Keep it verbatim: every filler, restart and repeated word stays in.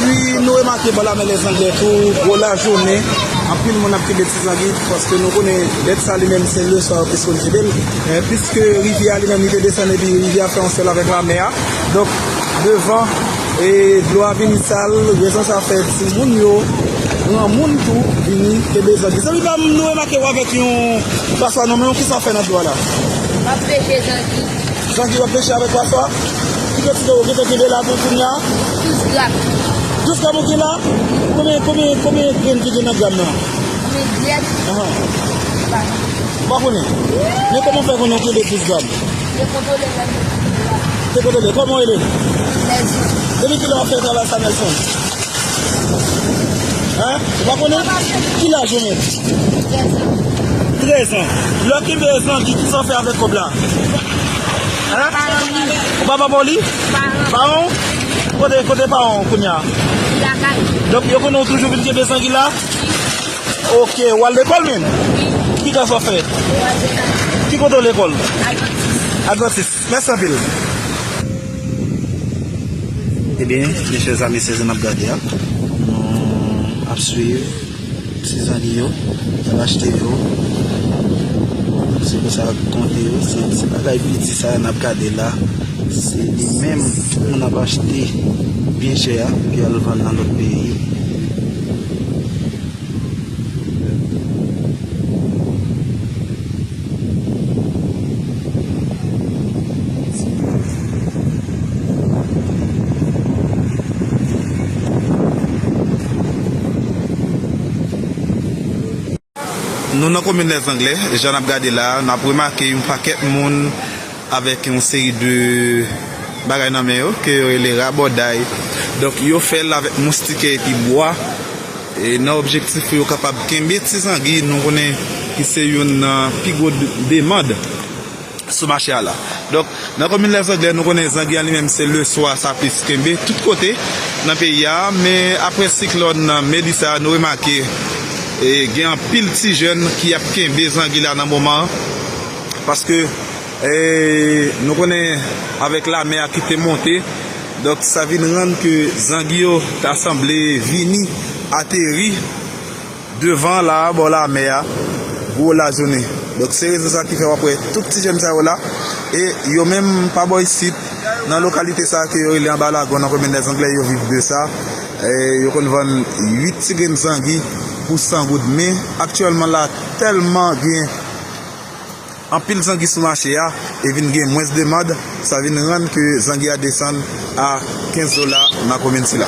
Epi nou remake bò lamè Lèzanglè tou, gwo lajounen, anpil moun ap kenbe ti zangi, paske nou konnen lè sa li menm se leswa yo plis konn kenbe l. Men piske rivyè a li menm li te desann epi rivyè a fè yon sèl avèk lamè a, donk devan e dlo a vini sal, rezon sa fè timoun yo, granmoun tou, vini kenbe zangi. Zanmi pa m, nou remake w avèk yon paswa nan men w, kisa w fè nan dlo a la? M ap peche zangi. Zangi w ap peche avèk paswa? Ki kantite w gentan kenbe la pou kounye a? Douz gram. Douz gram ou gen la? Konbyen, konbyen, konbyen grenn ki gen nan gram nan? Konbyen grenn? Ahan. Ou pa konnen? Men kòman w fè konnen w kenbe douz gram? Yo kontwole lè m. Te kontwole. Kòman w rele? Nelson. Depi kilè w ap fè travay sa, Nelson? Hein? Ou pa konnen? Ki laj ou menm? Trèz an. Trèz an. Lè w kenbe zangi, kisa w fè avèk kòb la? Hein? Ou papa ba w li? Paran w? Kote, kote paran w kounye a? Lakay. Donk, yo konnen w toujou vin kenbe zangi la? Ok, w al lekòl menm? Wi. Ki klas w ap fè? Twazyèm ane. Ki kote w lekòl? Advantis. Advantis. Mèsi anpil. Ebyen, mechè zami, se jan n ap gade a. Nou ap swiv ti zangi yo, y ap achte yo. Se konsa y ap konte yo. Se ti bagay piti sa a n ap gade la. Se li menm moun ap achte byen chè a, pou y al vann nan lòt peyi. Nou nan komin Lèzanglè, jan n ap gade la a, n ap remake yon pakèt moun avèk yon seri de bagay nan men yo, ke yo rele rabòday. Donk, yo fè l avèk moustikè epi bwa, e nan objektif pou yo kapab kenbe ti zangi, nou konnen ki se youn nan pi gwo de-, demann sou mache a la. Donk, nan komin Lèzanglè, nou konnen zangi a li menm se leswa sa plis kenbe tout kote nan peyi a, men apre siklòn Melissa, nou remake, e, gen anpil ti jèn ki ap kenbe zangi la nan moman an, paske, e, nou konnen avèk lamè a ki te monte, donk sa vin rann ke zangi yo ta sanble vini ateri devan la a, bò lamè a, gwo lajounen. Donk, se rezon sa ki fè w ap wè tout ti jèn sa yo la, e yo menm pa bò isit, nan lokalite sa a ke yo rele Anba Lagon, nan komin Lèzanglè, yo viv de sa. E yo konn vann uit ti grenn zangi pou san goud. Men, aktyèlman la, tèlman gen anpil zangi sou mache a e vin gen mwens demann, sa vin rann ke zangi a desann a kenz dola nan komin sila.